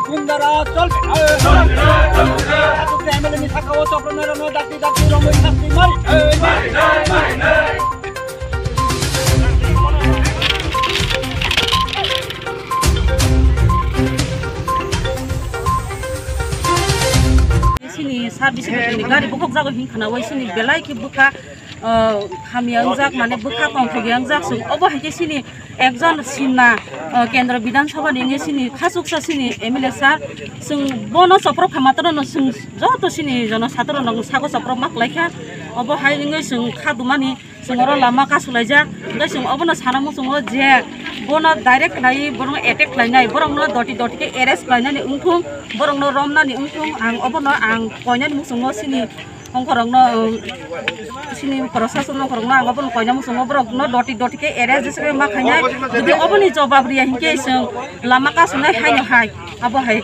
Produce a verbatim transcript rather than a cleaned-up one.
Gundara chol. Asuk M L A ni saka o chopro nero no dakti dakti romoi sakti mari. Sini sub district ni gari bukhuk jago hin khana wai sini belai khe bwkha, ah, hamya wngjak, mane bwkha tongthok ya wngjak. Chwng obo hai khe sini ekjon sinna, ah, Kendra Bidhan Sabha ni wngwi sini khachuksa sini M L A sir. Chwng bono choprok kha matwrwno chwng joto sini jono satro no sago choprok ma kwlai kha. Obo hai wngwi chwng kha dumani chwng oro lama kasulaijak. Hwnkhe chwng obono sana muchungo je bono direct khlai borokno attack khlainai, borokno doti doti khe arrest khlainani wngthung, borokno romnani wngthung, ang obono ang koinani muchungo sini ongkhorokno, um, sini proshasonno ongkhorokno ang obono koina muchungo borokno doti doti khe arrest jesa khe ma khainai. Jodi oboni jobab riya hinkhe chwng lama kasunai haino hai abo hai.